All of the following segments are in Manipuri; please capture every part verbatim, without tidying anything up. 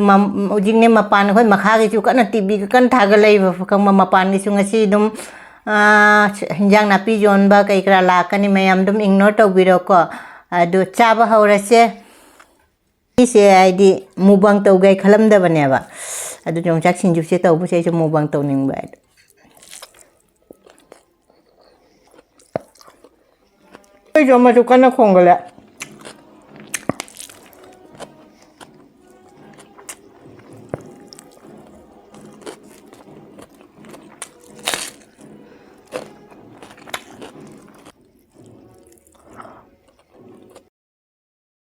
ꯃꯝ-, ꯍꯧꯖꯤꯛꯅꯦ ꯃꯄꯥꯟ ꯑꯩꯈꯣꯏ ꯃꯈꯥꯒꯤꯁꯨ ꯀꯟꯅ ꯇꯤꯚꯤꯒ ꯀꯟꯅ ꯊꯥꯒꯠꯂꯛꯏꯕ, ꯈꯪꯕ? ꯃꯄꯥꯟꯒꯤꯁꯨ ꯉꯁꯤ ꯑꯗꯨꯝ, ꯑꯥ, ꯍꯤꯟꯖꯥꯡ ꯅꯥꯄꯤ ꯌꯣꯟꯕ ꯀꯩ ꯀꯔꯥ ꯂꯥꯛꯀꯅꯤ, ꯃꯌꯥꯝ ꯑꯗꯨꯝ ignore ꯇꯧꯕꯤꯔꯣꯀꯣ꯫ ꯑꯗꯨ ꯆꯥꯕ ꯍꯧꯔꯁꯦ꯫ ꯁꯤꯁꯦ ꯍꯥꯏꯗꯤ mukbang ꯇꯧꯒꯦ ꯈꯜꯂꯝꯗꯕꯅꯦꯕ꯫ ꯑꯗꯨ ꯌꯣꯡꯆꯥꯛ ꯁꯤꯡꯖꯨꯁꯦ ꯇꯧꯕꯁꯦ ꯑꯩꯁꯨ mukbang ꯇꯧꯅꯤꯡꯕ ꯍꯥꯏꯗꯣ꯫ ꯑꯩꯁꯨ ꯑꯃꯁꯨ ꯀꯟꯅ ꯈꯣꯡꯒꯠꯂꯦ꯫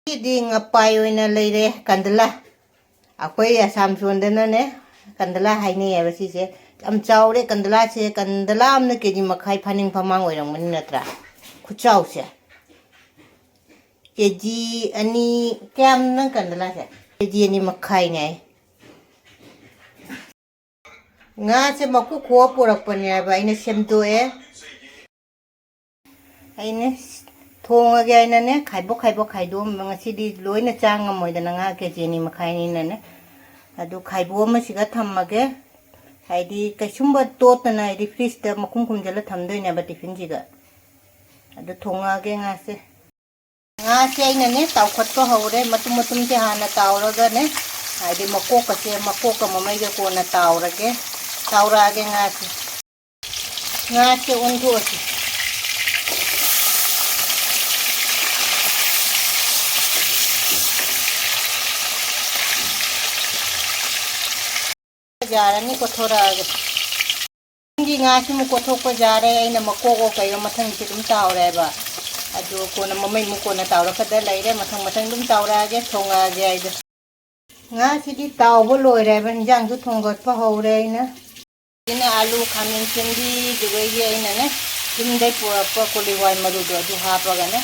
ꯁꯤꯗꯤ ꯉꯄꯥꯏ ꯑꯣꯏꯅ ꯂꯩꯔꯦ, ꯀꯟꯗꯂꯥ꯫ ꯑꯩꯈꯣꯏ ꯑꯁꯥꯝ ꯁꯣꯟꯗꯅꯅꯦ, ꯀꯟꯗꯂꯥ ꯍꯥꯏꯅꯩꯌꯦꯕ ꯁꯤꯁꯦ꯫ ꯌꯥꯝ ꯆꯥꯎꯔꯦ ꯀꯟꯗꯂꯥꯁꯦ꯫ ꯀꯟꯗꯂꯥ ꯑꯃꯅ ꯀꯦ ꯖꯤ ꯃꯈꯥꯏ ꯐꯥꯅꯤꯡ ꯐꯃꯥꯡ ꯑꯣꯏꯔꯝꯒꯅꯤ ꯅꯠꯇ꯭ꯔꯥ? ꯈꯨꯆꯥꯎꯁꯦ꯫ ꯀꯦ ꯖꯤ ꯑꯅꯤ, ꯀꯌꯥꯝ ꯅꯪ ꯀꯟꯗꯂꯥꯁꯦ? ꯀꯦ ꯖꯤ ꯑꯅꯤ ꯃꯈꯥꯏꯅꯦ꯫ ꯉꯥꯁꯦ ꯃꯀꯨ ꯈꯣꯛꯑ ꯄꯨꯔꯛꯄꯅꯦꯕ, ꯑꯩꯅ ꯁꯦꯝꯗꯣꯛꯑꯦ꯫ ꯑꯩꯅ ꯊꯣꯡꯉꯒꯦ ꯍꯥꯏꯅꯅꯦ, ꯈꯥꯏꯕꯣꯛ ꯈꯥꯏꯕꯣꯛ ꯈꯥꯏꯗꯣꯛꯑꯝꯕ꯫ ꯉꯁꯤꯗꯤ ꯂꯣꯏꯅ ꯆꯥ ꯉꯝꯃꯣꯏꯗꯅ, ꯉꯥ ꯀꯦ ꯖꯤ ꯑꯅꯤ ꯃꯈꯥꯏꯅꯤꯅꯅꯦ꯫ ꯑꯗꯨ ꯈꯥꯏꯕꯣꯛꯑꯝꯃ ꯁꯤꯒ ꯊꯝꯃꯒꯦ꯫ ꯍꯥꯏꯗꯤ ꯀꯩꯁꯨꯝꯕ ꯇꯣꯠꯇꯅ, ꯍꯥꯏꯗꯤ ꯐ꯭ꯔꯤꯖꯇ ꯃꯈꯨꯝ ꯈꯨꯝꯖꯤꯜꯂ ꯊꯝꯗꯣꯏꯅꯦꯕ ꯇꯤꯐꯤꯟꯁꯤꯒ꯫ ꯑꯗꯨ ꯊꯣꯡꯉꯛꯑꯒꯦ ꯉꯥꯁꯦ꯫ ꯉꯥꯁꯦ ꯑꯩꯅꯅꯦ ꯇꯥꯎꯈꯠꯄ ꯍꯧꯔꯦ꯫ ꯃꯇꯨꯝ ꯃꯇꯨꯝꯁꯦ ꯍꯥꯟꯅ ꯇꯥꯎꯔꯒꯅꯦ, ꯍꯥꯏꯗꯤ ꯃꯀꯣꯛꯀꯁꯦ, ꯃꯀꯣꯛꯀ ꯃꯃꯩꯒ ꯀꯣꯟꯅ ꯇꯥꯎꯔꯒꯦ, ꯇꯥꯎꯔꯛꯑꯒꯦ ꯉꯥꯁꯦ꯫ ꯉꯥꯁꯦ ꯑꯣꯟꯊꯣꯛꯑꯁꯤ꯫ ꯌꯥꯔꯅꯤ, ꯀꯣꯊꯣꯔꯛꯑꯒꯦ꯫ ꯅꯪꯒꯤ ꯉꯥꯁꯤꯃꯨꯛ ꯀꯣꯊꯣꯛꯄ ꯌꯥꯔꯦ꯫ ꯑꯩꯅ ꯃꯀꯣꯛꯑꯣ ꯀꯩꯌꯣ ꯃꯊꯪꯁꯦ ꯑꯗꯨꯝ ꯇꯥꯎꯔꯦꯕ꯫ ꯑꯗꯨ ꯀꯣꯟꯅ ꯃꯃꯩꯃꯨꯛ ꯀꯣꯟꯅ ꯇꯥꯎꯔꯛꯀꯗ ꯂꯩꯔꯦ꯫ ꯃꯊꯪ ꯃꯊꯪ ꯑꯗꯨꯝ ꯇꯥꯎꯔꯛꯑꯒꯦ, ꯊꯣꯡꯉꯛꯑꯒꯦ ꯑꯩꯗꯣ꯫ ꯉꯥꯁꯤꯗꯤ ꯇꯥꯎꯕ ꯂꯣꯏꯔꯦꯕ, ꯏꯟꯖꯥꯡꯁꯨ ꯊꯣꯡꯒꯠꯄ ꯍꯧꯔꯦ ꯑꯩꯅ꯫ ꯁꯤꯅ ꯑꯥꯂꯨ, ꯈꯥꯃꯦꯟ ꯑꯁꯤꯟꯕꯤ, ꯑꯗꯨꯗꯒꯤ ꯑꯩꯅꯅꯦ ꯌꯨꯝꯗꯩ ꯄꯨꯔꯛꯄ ꯀꯣꯂꯤ ꯍꯋꯥꯏ ꯃꯔꯨꯗꯣ ꯑꯗꯨ ꯍꯥꯞꯄꯒꯅꯦ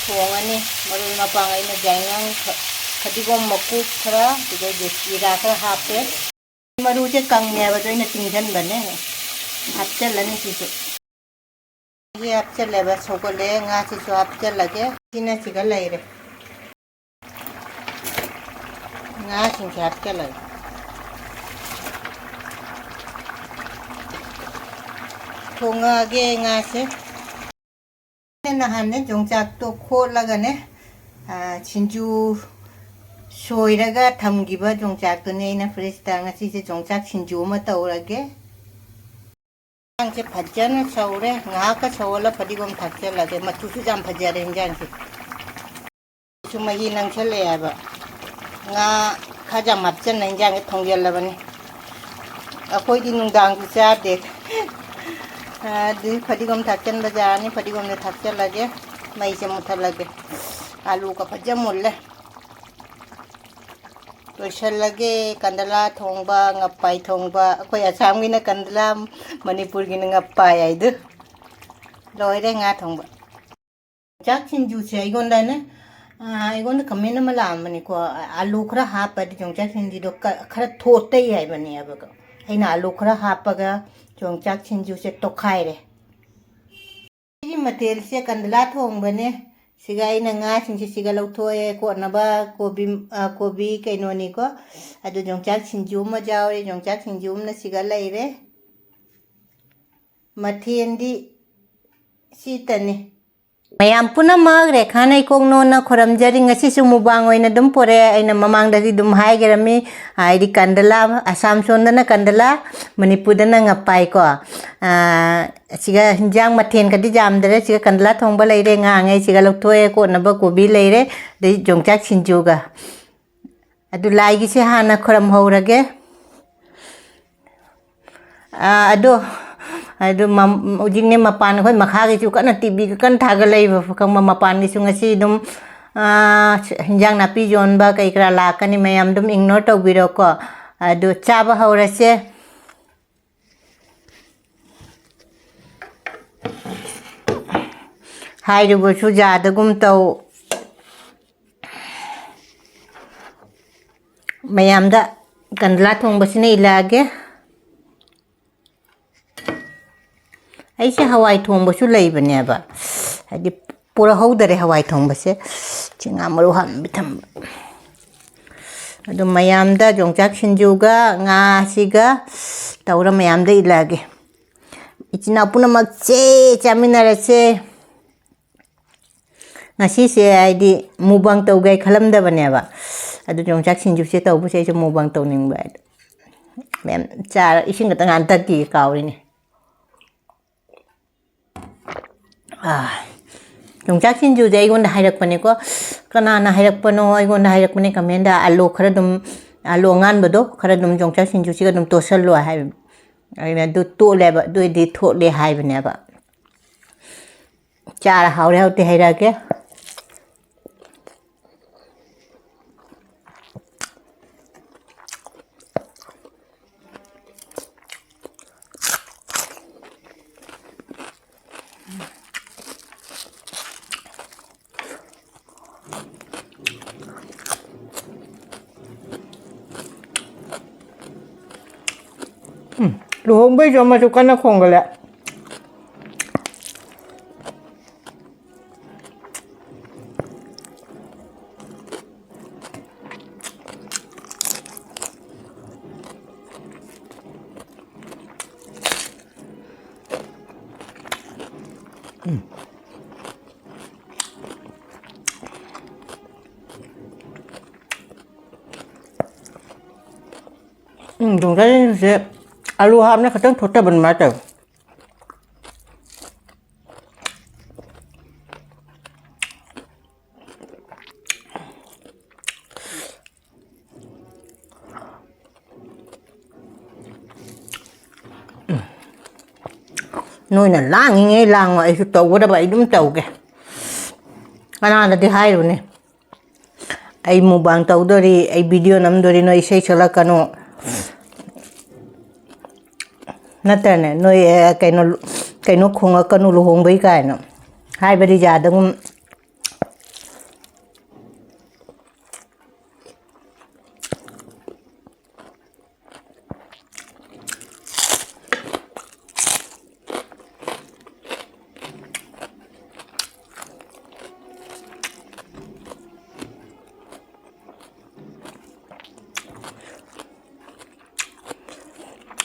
ꯊꯣꯡꯉꯅꯤ꯫ ꯃꯔꯣꯏ ꯃꯄꯥꯡ ꯑꯩꯅ ꯌꯥꯏꯉꯪ, ꯐ-, ꯐꯗꯤꯒꯣꯝ ꯃꯀꯨꯞ ꯈꯔ, ꯑꯗꯨꯗꯒꯤ ꯖꯤꯔꯥ ꯈꯔ ꯍꯥꯞꯄꯦ꯫ ꯃꯔꯨꯁꯦ ꯀꯪꯉꯦꯕ, ꯑꯗꯣ ꯑꯩꯅ ꯇꯤꯡꯁꯤꯟꯕꯅꯦ꯫ ꯍꯥꯞꯆꯤꯜꯂꯅꯤ ꯁꯤꯁꯨ꯫ ꯁꯤ ꯍꯥꯞꯆꯤꯜꯂꯦꯕ, ꯁꯧꯒꯠꯂꯦ꯫ ꯉꯥꯁꯤꯁꯨ ꯍꯥꯞꯆꯤꯜꯂꯒꯦ꯫ ꯁꯤꯅ ꯁꯤꯒ ꯂꯩꯔꯦ꯫ ꯉꯥꯁꯤꯡꯁꯦ ꯍꯥꯞꯆꯤꯜꯂꯒꯦ꯫ ꯊꯣꯡꯉꯛꯑꯒꯦ ꯉꯥꯁꯦ꯫ ꯅꯍꯥꯟꯅꯦ ꯌꯣꯡꯆꯥꯛꯇꯣ ꯈꯣꯠꯂꯒꯅꯦ, ꯑ, ꯁꯤꯡꯖꯨ ꯁꯣꯏꯔꯒ ꯊꯝꯈꯤꯕ ꯌꯣꯡꯆꯥꯛꯇꯨꯅꯦ ꯑꯩꯅ ꯐ꯭ꯔꯤꯖꯇ꯫ ꯉꯁꯤꯁꯦ ꯌꯣꯡꯆꯥꯛ ꯁꯤꯡꯖꯨ ꯑꯃ ꯇꯧꯔꯒꯦ꯫ ꯌꯦꯟꯁꯥꯡꯁꯦ ꯐꯖꯅ ꯁꯧꯔꯦ꯫ ꯉꯥꯏꯍꯥꯛꯀ ꯁꯧꯍꯜꯂ ꯐꯗꯤꯒꯣꯝ ꯊꯥꯛꯆꯜꯂꯒꯦ꯫ ꯃꯆꯨꯁꯨ ꯌꯥꯝ ꯐꯖꯔꯦ ꯌꯦꯟꯁꯥꯡꯁꯦ꯫ ꯁꯨ ꯃꯍꯤ ꯅꯪꯁꯜꯂꯛꯑꯦ ꯍꯥꯏꯕ꯫ ꯉꯥ ꯈꯔ ꯌꯥꯝ ꯍꯥꯞꯆꯟꯅ ꯏꯟꯖꯥꯡꯁꯦ ꯊꯣꯡꯖꯜꯂꯕꯅꯤ꯫ ꯑꯩꯈꯣꯏꯗꯤ ꯅꯨꯡꯗꯥꯡꯁꯨ ꯆꯥꯗꯦ꯫ ꯑꯗꯨꯗꯤ ꯐꯗꯤꯒꯣꯝ ꯊꯥꯛꯆꯟꯕ ꯌꯥꯔꯅꯤ꯫ ꯐꯗꯤꯒꯣꯝꯗꯣ ꯊꯥꯛꯆꯜꯂꯒꯦ꯫ ꯃꯩꯁꯦ ꯃꯨꯠꯊꯠꯂꯒꯦ꯫ ꯑꯥꯂꯨꯒ ꯐꯖ ꯃꯨꯜꯂꯦ꯫ ꯂꯣꯏꯁꯜꯂꯒꯦ꯫ ꯀꯟꯗꯂꯥ ꯊꯣꯡꯕ, ꯉꯄꯥꯏ ꯊꯣꯡꯕ꯫ ꯑꯩꯈꯣꯏ ꯑꯁꯥꯝꯒꯤꯅ ꯀꯟꯗꯂꯥ, ꯃꯅꯤꯄꯨꯔꯒꯤꯅ ꯉꯄꯥꯏ ꯍꯥꯏꯗꯨ꯫ ꯂꯣꯏꯔꯦ ꯉꯥ ꯊꯣꯡꯕ꯫ ꯌꯣꯡꯆꯥꯛ ꯁꯤꯡꯖꯨꯁꯦ ꯑꯩꯉꯣꯟꯗꯅꯦ, ꯑ, ꯑꯩꯉꯣꯟꯗ ꯀꯃꯦꯟ ꯑꯃ ꯂꯥꯛꯑꯝꯕꯅꯤꯀꯣ, "ꯑꯂꯨ ꯈꯔ ꯍꯥꯞꯄꯗꯤ ꯌꯣꯡꯆꯥꯛ ꯁꯤꯡꯖꯨꯗꯣ ꯀ-, ꯈꯔ ꯊꯣꯠꯇꯩ" ꯍꯥꯏꯕꯅꯦꯕꯀꯣ꯫ ꯑꯩꯅ ꯑꯂꯨ ꯈꯔ ꯍꯥꯞꯄꯒ ꯌꯣꯡꯆꯥꯛ ꯁꯤꯡꯖꯨꯁꯦ ꯇꯣꯈꯥꯏꯔꯦ꯫ ꯁꯤꯒꯤ ꯃꯊꯦꯜꯁꯦ ꯀꯟꯗꯂꯥ ꯊꯣꯡꯕꯅꯦ꯫ ꯁꯤꯒ ꯑꯩꯅ ꯉꯥꯁꯤꯡꯁꯦ ꯁꯤꯒ ꯂꯧꯊꯣꯛꯑꯦ꯫ ꯀꯣꯠꯅꯕ ꯀꯣꯕꯤ, ꯑ, ꯀꯣꯕꯤ ꯀꯩꯅꯣꯅꯤꯀꯣ꯫ ꯑꯗꯨ ꯌꯣꯡꯆꯥꯛ ꯁꯤꯡꯖꯨ ꯑꯃ ꯌꯥꯎꯔꯦ꯫ ꯌꯣꯡꯆꯥꯛ ꯁꯤꯡꯖꯨ ꯑꯃꯅ ꯁꯤꯒ ꯂꯩꯔꯦ꯫ ꯃꯊꯦꯜꯗꯤ ꯁꯤꯇꯅꯤ꯫ ꯃꯌꯥꯝ ꯄꯨꯝꯅꯃꯛ ꯔꯦꯈꯥ ꯅꯩꯀꯣꯛꯅꯣꯅ ꯈꯨꯔꯝꯖꯔꯤ꯫ ꯉꯁꯤꯁꯨ ꯃꯨꯕꯥꯡ ꯑꯣꯏꯅ ꯑꯗꯨꯝ ꯄꯣꯔꯛꯑꯦ꯫ ꯑꯩꯅ ꯃꯃꯥꯡꯗꯗꯤ ꯑꯗꯨꯝ ꯍꯥꯏꯈ꯭ꯔꯃꯤ, ꯍꯥꯏꯗꯤ ꯀꯟꯗꯂꯥ, ꯑꯁꯥꯝ ꯁꯣꯝꯗꯅ ꯀꯟꯗꯂꯥ, ꯃꯅꯤꯄꯨꯔꯗꯅ ꯉꯄꯥꯏꯀꯣ꯫ ꯑꯥ, ꯑꯁꯤꯒ ꯍꯤꯟꯖꯥꯡ ꯃꯊꯦꯜꯒꯗꯤ ꯌꯥꯝꯗ꯭ꯔꯦ꯫ ꯁꯤꯒ ꯀꯟꯗꯂꯥ ꯊꯣꯡꯕ ꯂꯩꯔꯦ, ꯉꯥ ꯉꯩꯁꯤꯒ ꯂꯧꯊꯣꯛꯑꯦ, ꯀꯣꯠꯅꯕ ꯀꯣꯕꯤ ꯂꯩꯔꯦ, ꯑꯗꯩ ꯌꯣꯡꯆꯥꯛ ꯁꯤꯡꯖꯨꯒ꯫ ꯑꯗꯨ ꯂꯥꯏꯒꯤꯁꯦ ꯍꯥꯟꯅ ꯈꯨꯔꯝꯍꯧꯔꯒꯦ꯫ ꯑꯥ, ꯑꯗꯣ, ꯑꯗꯨ ꯃꯝ-, ꯍꯧꯖꯤꯛꯅꯦ ꯃꯄꯥꯟ ꯑꯩꯈꯣꯏ ꯃꯈꯥꯒꯤꯁꯨ ꯀꯟꯅ ꯇꯤꯚꯤꯒ ꯀꯟꯅ ꯊꯥꯒꯠꯂꯛꯏꯕ ꯈꯪꯕ꯫ ꯃꯄꯥꯟꯒꯤꯁꯨ ꯉꯁꯤ ꯑꯗꯨꯝ, ꯑꯥ, ꯍꯤꯟꯖꯥꯡ ꯅꯥꯄꯤ ꯌꯣꯟꯕ ꯀꯩ ꯀꯔꯥ ꯂꯥꯛꯀꯅꯤ, ꯃꯌꯥꯝ ꯑꯗꯨꯝ ignore ꯇꯧꯕꯤꯔꯣꯀꯣ꯫ ꯑꯗꯨ ꯆꯥꯕ ꯍꯧꯔꯁꯦ꯫ ꯍꯥꯏꯔꯨꯕꯁꯨ ꯌꯥꯗꯒꯨꯝ ꯇꯧ꯫ ꯃꯌꯥꯝꯗ ꯀꯟꯗꯂꯥ ꯊꯣꯡꯕꯁꯤꯅ ꯏꯜꯂꯛꯑꯒꯦ꯫ ꯑꯩꯁꯦ ꯍꯋꯥꯏ ꯊꯣꯡꯕꯁꯨ ꯂꯩꯕꯅꯦꯕ, ꯍꯥꯏꯗꯤ ꯄꯨꯔꯛꯍꯧꯗꯔꯦ ꯍꯋꯥꯏ ꯊꯣꯡꯕꯁꯦ꯫ ꯆꯦ ꯉꯥ ꯃꯔꯨ ꯍꯥꯟꯕꯤ ꯊꯝꯕ꯫ ꯑꯗꯨ ꯃꯌꯥꯝꯗ ꯌꯣꯡꯆꯥꯛ ꯁꯤꯡꯖꯨꯒ ꯉꯥꯁꯤꯒ ꯇꯧꯔ ꯃꯌꯥꯝꯗ ꯏꯜꯂꯛꯑꯒꯦ꯫ ꯏꯆꯤꯟ ꯏꯅꯥꯎ ꯄꯨꯝꯅꯃꯛꯁꯦ ꯆꯥꯃꯤꯟꯅꯔꯁꯦ꯫ ꯉꯁꯤꯁꯦ ꯍꯥꯏꯗꯤ mukbang ꯇꯧꯒꯦ ꯈꯜꯂꯝꯗꯕꯅꯦꯕ꯫ ꯑꯗꯨ ꯌꯣꯡꯆꯥꯛ ꯁꯤꯡꯖꯨꯁꯦ ꯇꯧꯕꯁꯦ ꯑꯩꯁꯨ mukbang ꯇꯧꯅꯤꯡꯕ ꯍꯥꯏꯗꯣ꯫ ꯃꯌꯥꯝ ꯆꯥꯔ ꯏꯁꯤꯡ ꯈꯛꯇ ꯉꯥꯟ ꯊꯛꯈꯤꯒꯦ ꯀꯥꯎꯔꯤꯅꯦ꯫ ꯑꯥ, ꯌꯣꯡꯆꯥꯛ ꯁꯤꯡꯖꯨꯁꯦ ꯑꯩꯉꯣꯟꯗ ꯍꯥꯏꯔꯛꯄꯅꯦꯀꯣ꯫ ꯀꯅꯥꯅ ꯍꯥꯏꯔꯛꯄꯅꯣ? ꯑꯩꯉꯣꯟꯗ ꯍꯥꯏꯔꯛꯄꯅꯦ comment ꯇ꯫ ꯑꯂꯨ ꯈꯔ ꯑꯗꯨꯝ, ꯑꯂꯨ ꯑꯉꯥꯟꯕꯗꯣ ꯈꯔ ꯑꯗꯨꯝ ꯌꯣꯡꯆꯥꯛ ꯁꯤꯡꯖꯨꯁꯤꯒ ꯑꯗꯨꯝ ꯇꯣꯠꯁꯜꯂꯣ ꯍꯥꯏꯕ꯫ ꯑꯩꯅ ꯑꯗꯨ ꯇꯣꯠꯂꯦꯕ, ꯑꯗꯨ ꯑꯣꯏꯗꯤ ꯊꯣꯠꯂꯦ ꯍꯥꯏꯕꯅꯦꯕ꯫ ꯆꯥꯔ ꯍꯥꯎꯔꯦ ꯍꯥꯎꯇꯦ ꯍꯥꯏꯔꯛꯑꯒꯦ꯫ ꯎꯝ, ꯂꯨꯍꯣꯡꯕꯩꯁꯨ ꯑꯃꯁꯨ ꯀꯟꯅ ꯈꯣꯡꯒꯠꯂꯦ꯫ ꯎꯝ, ꯌꯣꯡꯆꯥꯛꯁꯦ ꯑꯂꯨ ꯍꯥꯞꯅ ꯈꯤꯇꯪ ꯊꯣꯠꯇꯕ ꯑꯗꯨꯃꯥꯏꯅ ꯇꯧꯋꯦ꯫ ꯅꯣꯏꯅ ꯂꯥꯡꯉꯤꯉꯩ ꯂꯥꯡꯉꯣ, ꯑꯩꯁꯨ ꯇꯧꯒꯗꯕ ꯑꯩ ꯑꯗꯨꯝ ꯇꯧꯒꯦ꯫ ꯀꯅꯥꯗꯗꯤ ꯍꯥꯏꯔꯨꯅꯤ? ꯑꯩ mukbang ꯇꯧꯗꯣꯔꯤ, ꯑꯩ video ꯅꯝꯗꯣꯔꯤ, ꯅꯣꯏ ꯏꯁꯩ ꯁꯛꯂꯛꯀꯅꯨ꯫ ꯅꯠꯇ꯭ꯔꯅꯦ? ꯅꯣꯏ, ꯑꯦ, ꯀꯩꯅꯣ, ꯀꯩꯅꯣ ꯈꯣꯡꯉꯛꯀꯅꯨ ꯂꯨꯍꯣꯡꯕꯩ ꯀꯥꯏꯅ ꯍꯥꯏꯕꯗꯤ ꯌꯥꯗꯒꯨꯝ꯫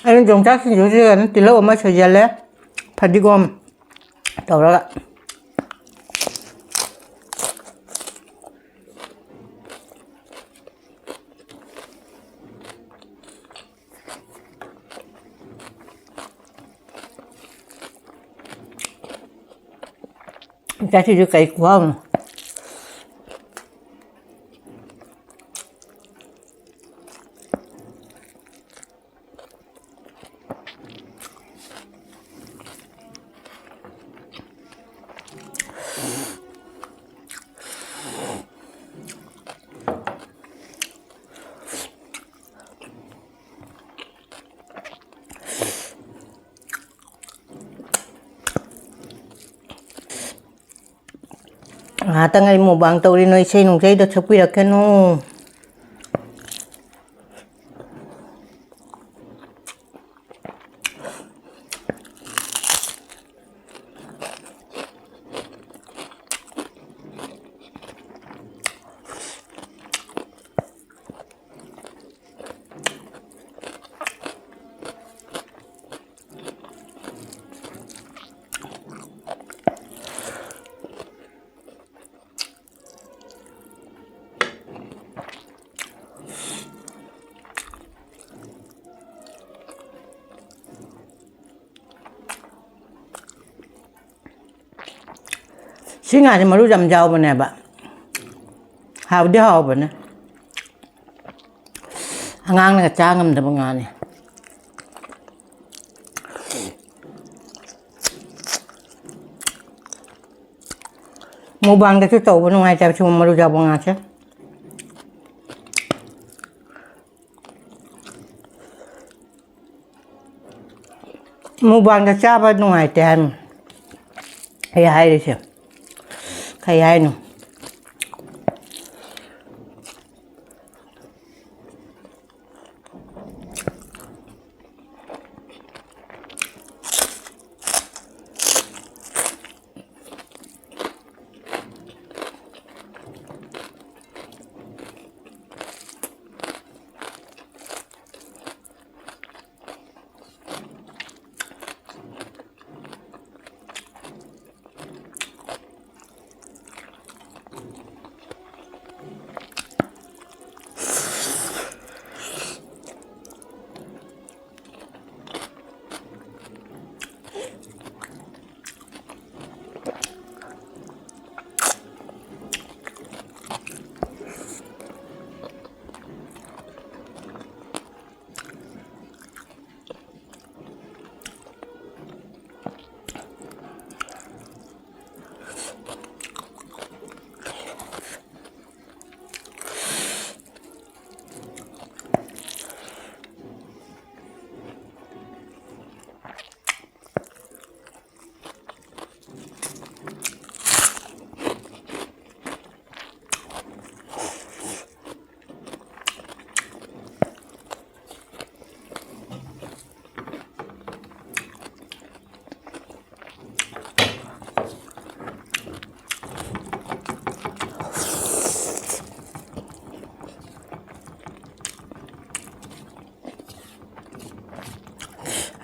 ꯑꯩꯅ ꯌꯣꯡꯆꯥꯛ ꯁꯤꯡꯖꯨꯁꯤꯗ ꯇꯤꯜꯍꯧ ꯑꯃ ꯁꯣꯏꯖꯜꯂꯦ, ꯐꯗꯤꯒꯣꯝ ꯇꯧꯔꯒ꯫ ꯌꯣꯡꯆꯥꯛ ꯁꯤꯡꯖꯨ ꯀꯩ ꯈꯨꯍꯥꯎꯅꯣ꯫ ꯉꯥꯏꯍꯥꯛꯇꯪ ꯑꯩ mukbang ꯇꯧꯔꯤ, ꯅꯣꯏ ꯏꯁꯩ ꯅꯨꯡꯁꯩꯗꯣ ꯁꯛꯄꯤꯔꯛꯀꯅꯨ꯫ ꯁꯤ ꯉꯥꯁꯦ ꯃꯔꯨ ꯌꯥꯝ ꯌꯥꯎꯕꯅꯦꯕ, ꯍꯥꯎꯗꯤ ꯍꯥꯎꯕꯅꯦ꯫ ꯑꯉꯥꯡꯅꯒ ꯆꯥ ꯉꯝꯗꯕ ꯉꯥꯅꯤ꯫ Mukbangꯗꯁꯨ ꯇꯧꯕ ꯅꯨꯡꯉꯥꯏꯇꯦ ꯁꯤꯒꯨꯝꯕ ꯃꯔꯨ ꯌꯥꯎꯕ ꯉꯥꯁꯦ꯫ Mukbangꯗ ꯆꯥꯕ ꯅꯨꯡꯉꯥꯏꯇꯦ ꯍꯥꯏꯕꯅꯤ꯫ ꯑꯩ ꯍꯥꯏꯔꯤꯁꯦ ꯀꯩ ꯍꯥꯏꯅꯣ?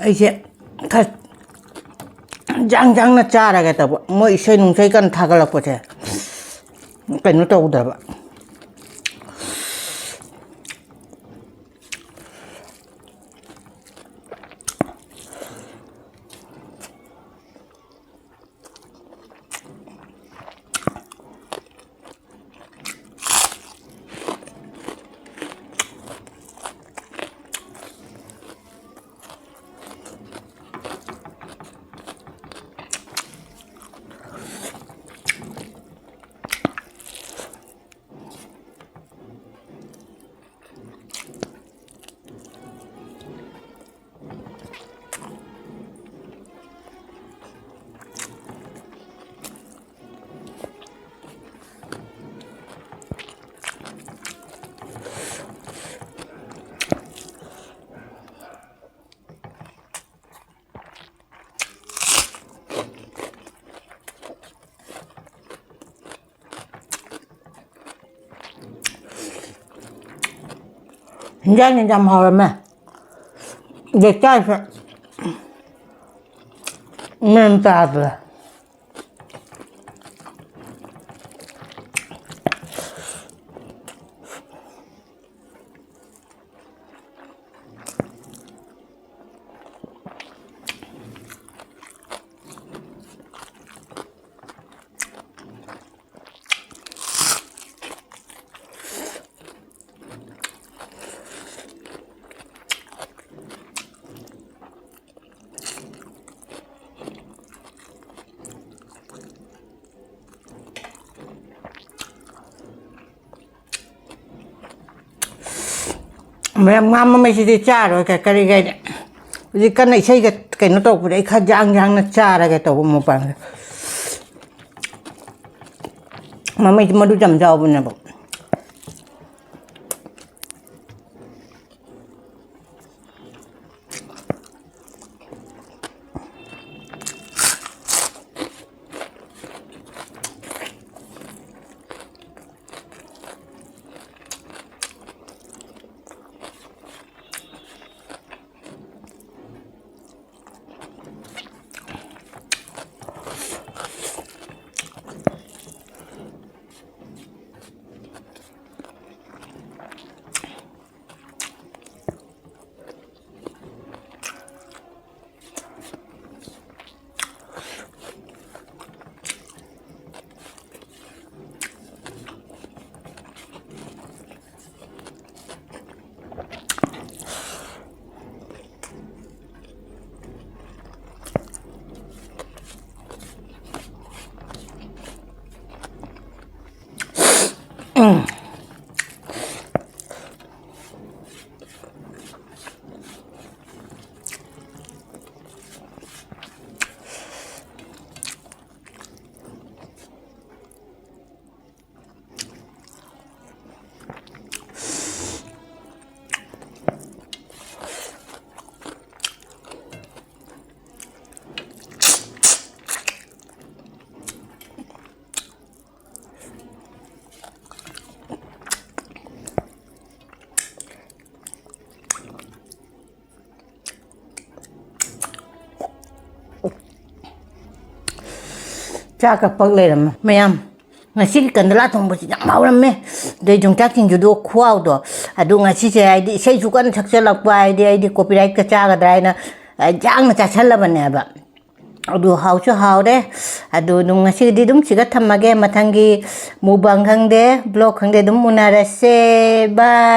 ꯑꯩꯁꯦ ꯈꯔ ꯌꯥꯡ ꯌꯥꯡꯅ ꯆꯥꯔꯒꯦ ꯇꯧꯕ, ꯃꯣꯏ ꯏꯁꯩ ꯅꯨꯡꯁꯩ ꯀꯟꯅ ꯊꯥꯒꯠꯂꯛꯄꯁꯦ ꯀꯩꯅꯣ ꯇꯧꯗ꯭ꯔꯕ꯫ ꯍꯤꯟꯖꯥꯡꯁꯦ ꯌꯥꯝ ꯍꯥꯎꯔꯝꯃꯦ꯫ ꯂꯩꯀꯥꯏꯁꯦ ꯃꯦꯟ ꯇꯥꯗ꯭ꯔꯦ꯫ ꯃꯌꯥꯝ ꯉꯥ ꯃꯃꯩꯁꯤꯗꯤ ꯆꯥꯔꯣꯏ, ꯀ-, ꯀꯔꯤꯒꯤ ꯍꯥꯏꯗꯤ ꯍꯧꯖꯤꯛ ꯀꯟꯅ ꯏꯁꯩꯒ ꯀꯩꯅꯣ ꯇꯧꯕꯗ ꯑꯩ ꯈꯔ ꯌꯥꯡ ꯌꯥꯡꯅ ꯆꯥꯔꯒꯦ ꯇꯧꯕ ꯃꯨꯛꯕꯥꯡꯁꯦ꯫ ꯃꯃꯩꯁꯦ ꯃꯔꯨ ꯌꯥꯝ ꯌꯥꯎꯕꯅꯦꯕ꯫ ꯆꯥꯛ ꯀꯞꯄꯛ ꯂꯩꯔꯝꯃꯦ ꯃꯌꯥꯝ꯫ ꯉꯁꯤꯒꯤ ꯀꯟꯗꯂꯥ ꯊꯣꯡꯕꯁꯤ ꯌꯥꯝ ꯍꯥꯎꯔꯝꯃꯦ꯫ ꯑꯗꯩ ꯌꯣꯡꯆꯥꯛ ꯁꯤꯡꯖꯨꯗꯣ ꯈꯨꯍꯥꯎꯗꯣ꯫ ꯑꯗꯨ ꯉꯁꯤꯁꯦ ꯍꯥꯏꯗꯤ ꯏꯁꯩꯁꯨ ꯀꯟꯅ ꯁꯛꯆꯜꯂꯛꯄ, ꯍꯥꯏꯗꯤ ꯑꯩꯗꯤ ꯀꯣꯄꯤꯔꯥꯏꯠꯀ ꯆꯥꯒꯗ꯭ꯔꯥ ꯍꯥꯏꯅ, ꯑ, ꯌꯥꯡꯅ ꯆꯥꯁꯜꯂꯕꯅꯦꯕ꯫ ꯑꯗꯨ ꯍꯥꯎꯁꯨ ꯍꯥꯎꯔꯦ꯫ ꯑꯗꯨ ꯑꯗꯨꯝ ꯉꯁꯤꯒꯤꯗꯤ ꯑꯗꯨꯝ ꯁꯤꯒ ꯊꯝꯃꯒꯦ꯫ ꯃꯊꯪꯒꯤ mukbang ꯈꯪꯗꯦ, vlog ꯈꯪꯗꯦ, ꯑꯗꯨꯝ ꯎꯅꯔꯁꯦ꯫ Bye꯫